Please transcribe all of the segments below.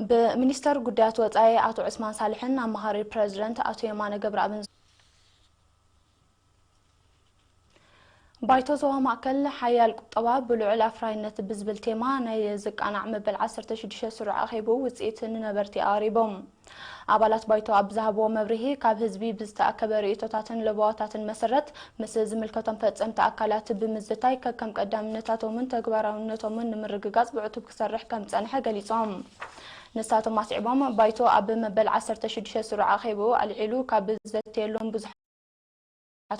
ብሚኒስተር ጉዳያት ወጻኢ ኣቶ ዑስማን ሳልሕን ኣማኻሪ ፕረዚደንት ኣቶ የማነ ገብረኣብን ባይቶ ዞባ ማእከል ሓያል ቁጠባ ብልዑል ኣፍራይነት ብዝብል ቴማ ናይ ዝቃናዕ መበል ዓሰርተ ሽዱሽተ ስሩዕ ኣኼብኡ ውጽኢት ንነበርቲ ኣቕሪቦም። ኣባላት ባይቶ ኣብ ዝሃብዎ መብርሂ፣ ካብ ህዝቢ ብዝተኣከበ ርእይቶታትን ለበዋታትን መሰረት ምስ ዝምልከቶም ፈጸምቲ ኣካላት ብምዝታይ ከከም ቀዳምነታቶምን ተግባራውነቶምን ንምርግጋጽ ብዕቱብ ክሰርሕ ከም ዝጸንሐ ገሊጾም። ንሳቶም ኣስዒቦም፣ ባይቶ ኣብ መበል ዓሰርተ ሽዱሽተ ስሩዕ ኣኼብኡ ኣልዒሉ ካብ ዘተየሎም ብዙሓት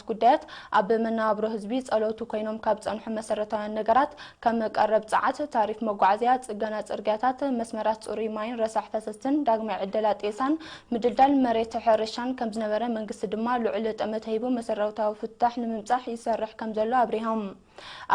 ጉዳያት ኣብ መነባብሮ ህዝቢ ጸለውቲ ኮይኖም ካብ ጸንሑ መሰረታውያን ነገራት ከም ቀረብ ጸዓት፣ ታሪፍ መጓዓዝያ፣ ጽገና ጽርግያታት፣ መስመራት ጽሩይ ማይን ረሳሕ ፈሰስትን፣ ዳግማይ ዕደላ ጤሳን ምድልዳል መሬት ሕርሻን ከም ዝነበረ መንግስቲ ድማ ልዑል ጠመተ ሂቡ መሰረታዊ ፍታሕ ንምምጻሕ ይሰርሕ ከም ዘሎ ኣብሪሆም።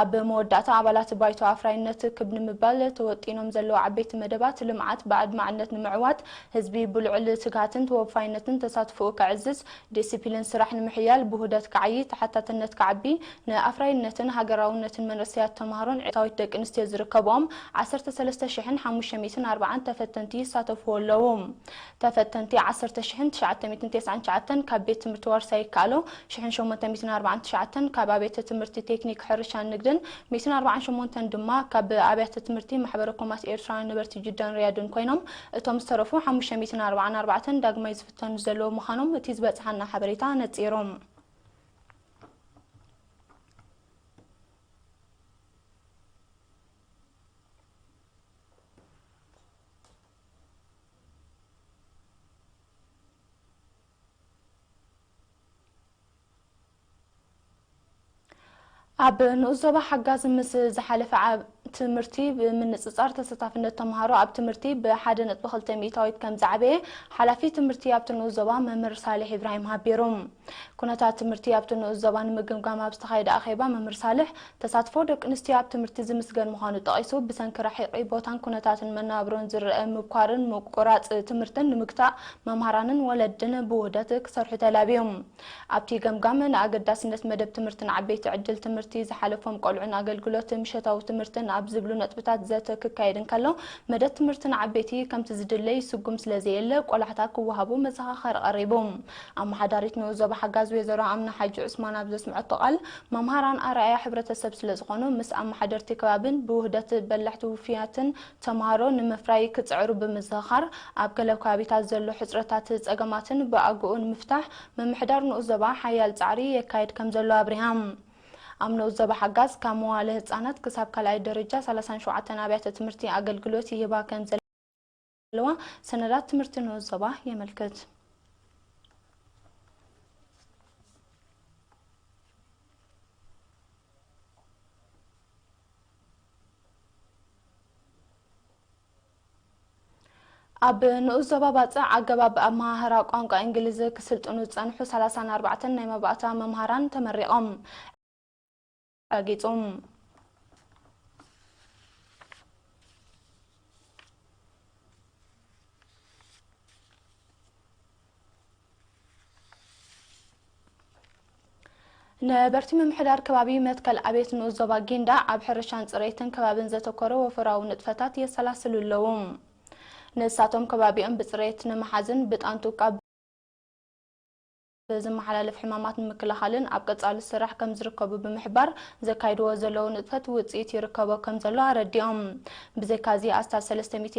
ኣብ መወዳእታ ኣባላት ባይቶ ኣፍራይነት ክብ ንምባል ተወጢኖም ዘለዉ ዓበይቲ መደባት ልምዓት ብኣድማዕነት ንምዕዋት ህዝቢ ብልዑል ትግሃትን ተወፋይነትን ተሳትፎኡ ከዕዝዝ፣ ዲሲፕሊን ስራሕ ንምሕያል፣ ብውህደት ክዓዪ፣ ተሓታትነት ክዓቢ፣ ንኣፍራይነትን ሃገራውነትን መንእሰያት ተምሃሮን ዕታዊት ደቂ ኣንስትዮ ዝርከብኦም ዓሰርተ ሰለስተ ሽሕን ሓሙሽተ ሚእትን ኣርባዓን ተፈተንቲ ይሳተፍዎ ኣለዉ። ተፈተንቲ ዓሰርተ ሽሕን ትሽዓተ ሚእትን ተስዓን ትሽዓተን ካብ ቤት ትምህርቲ ዋርሳይ ይከኣሎ፣ ሽሕን ሸሞንተ ሚእትን ኣርባዓን ትሽዓተን ካብ ኣብያተ ትምህርቲ ቴክኒክ ሕርሻን ንግድን፣ ሚእትን ኣርባዓን ሸሞንተን ድማ ካብ ኣብያተ ትምህርቲ ማሕበረ ኮማት ኤርትራውያን ነበርቲ ጅዳን ሪያድን ኮይኖም፣ እቶም ዝተረፉ ሓሙሽተ ሚእትን ኣርባዓን ኣርባዕተን ዳግማይ ዝፍተኑ ዘለዉ ምዃኖም እቲ ዝበጽሓና ሓበሬታ ነጺሩ። ኣብ ንኡስ ዞባ ሓጋዝ ምስ ዝሓለፈ ዓ-፣ ትምህርቲ ብምንጽጻር ተሳታፍነት ተምሃሮ ኣብ ትምህርቲ ብሓደ ነጥቢ ክልተ ሚእታዊት ከም ዝዓበየ ሓላፊ ትምህርቲ ኣብቲ ንኡስ ዞባ መምህር ሳልሕ ኢብራሂም ሓቢሩ። ኩነታት ትምህርቲ ኣብቲ ንኡስ ዞባ ንምግምጋም ኣብ ዝተኻየደ ኣኼባ መምህር ሳልሕ፣ ተሳትፎ ደቂ ኣንስትዮ ኣብ ትምህርቲ ዝምስገን ምዃኑ ጠቒሱ፣ ብሰንኪ ርሒቕ ቦታን ኩነታትን መነባብሮን ዝረአ ምብኳርን ምቁራጽ ትምህርትን ንምግታእ መምሃራንን ወለድን ብውህደት ክሰርሑ ተላብዮም። ኣብቲ ገምጋም ንኣገዳስነት መደብ ትምህርትን ዓበይቲ ዕድል ትምህርቲ ዝሓለፎም ቆልዑን ኣገልግሎት ምሸታዊ ትምህርትን ኣብ ዝብሉ ነጥብታት ዘተ ክካየድ እንከሎ፣ መደብ ትምህርቲ ንዓበይቲ ከምቲ ዝድለ ይስጉም ስለ ዘየለ ቆላሕታ ክወሃቡ መዘኻኸሪ ቀሪቡ። ኣመሓዳሪት ንኡስ ዞባ ሓጋዝ ወይዘሮ ኣምና ሓጂ ዑስማን ኣብ ዘስምዐቶ ቃል፣ መምሃራን ኣርኣያ ሕብረተሰብ ስለ ዝኾኑ፣ ምስ ኣመሓደርቲ ከባብን ብውህደት በላሕቲ ውፉያትን ተምሃሮ ንምፍራይ ክጽዕሩ ብምዝኽኻር፣ ኣብ ገለ ከባቢታት ዘሎ ሕጽረታት ጸገማትን ብኣግኡ ንምፍታሕ ምምሕዳር ንኡስ ዞባ ሓያል ጻዕሪ የካይድ ከም ዘሎ ኣብሪሃ። ኣብ ንኡስ ዞባ ሓጋዝ ካብ መዋለ ህጻናት ክሳብ ካልኣይ ደረጃ ሰላሳን ሸውዓተን ኣብያተ ትምህርቲ ኣገልግሎት ይህባ ከም ዘለዋ ሰነዳት ትምህርቲ ንኡስ ዞባ የመልክት። ኣብ ንኡስ ዞባ ባጽዕ ኣገባብ ኣመሃህራ ቋንቋ እንግሊዝ ክስልጥኑ ዝጸንሑ ሰላሳን ኣርባዕተን ናይ መባእታ መምሃራን ተመሪቖም። ረጊጹ። ነበርቲ ምምሕዳር ከባቢ መትከል ኣቤት ንኡስ ዞባ ጊንዳዕ ኣብ ሕርሻን ጽሬትን ከባብን ዘተኮረ ወፈራዊ ንጥፈታት የሰላስሉ ኣለዉ። ንሳቶም ከባቢኦም ብጽሬት ንምሓዝን ብጣንጡ ካብ ዝመሓላለፍ ሕማማት ንምክልኻልን ኣብ ቀጻሊ ስራሕ ከም ዝርከቡ ብምሕባር፣ ዘካይድዎ ዘለዉ ንጥፈት ውጽኢት ይርከቦ ከም ዘሎ ኣረዲኦም። ብዘይካዚ ኣስታት ሰለስተ ሚእቲ